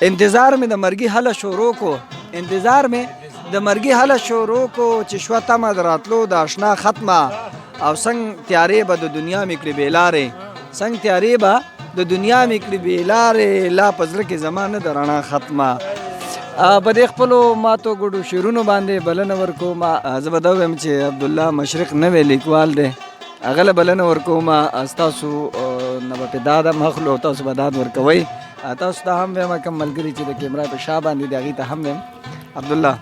انتظار مې د مرګي هله شروع کو، انتظار مې د مرګي هله شروع کو، چې شوه تمه د راتلو د اشنا ختمه. او څنګه تیارې به د دنیا مې کړې بې لارې، څنګه تیارې به د دنیا مې کړې بې لارې، لا په زړه کې زما نه د رڼا ختمه. په دې خپلو ماتو ګډو شعرونو باندې بلنه ورکوم. زه به دا ووایم چې عبدالله مشرق نوی لیکوال دی، هغه له بلنه ورکوم. ستاسو نه به پې داد هم اخلو او تاسو به داد ورکوئ. تاسو ته هم وایم، کوم ملګري چې د کیمرا په شا باندې دی هغې ته هم وایم. عبدالله.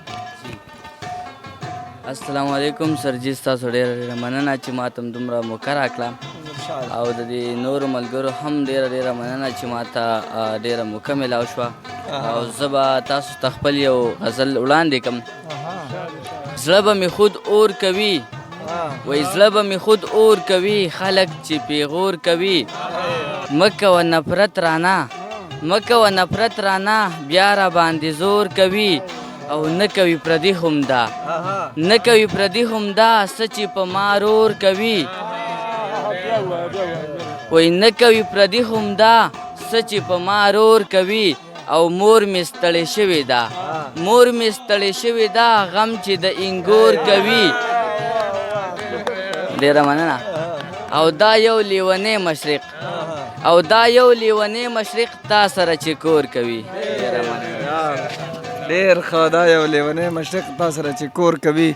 السلام علیکم سر جی، ستاسو ډېره ډېره مننه چې ما ته دومره موقع راکړه، او د دې نورو ملګرو هم ډېره ډېره مننه چې ما ته ډېره موقع میلاو شوه. او زه به تاسو ته خپل یو غزل وړاندې کړم. زړه به مې خود اور کوي، وای زړه به مې خود اور کوي، خلک چې پیغور کوي. مه کوه نفرت رانه، مه کوه نفرت رانه، بیا را باندې زور کوي. او نه کوي پردي هم دا، نه کوي پردي هم دا څه چې په ما رور کوي. وای نه کوي پردي هم دا څه چې په ما رور کوي. او مور مې ستړې شوې ده، مور مې ستړې شوې ده، غم چې د انګور کوي. ډېره مننه. او دا یو لیونی مشرق، او دا یو لیونی مشرق تا سره چې کور کوي. ډېره مننه. ډېر ښه. دا یو لیونی مشرق تا سره چې کور کوي.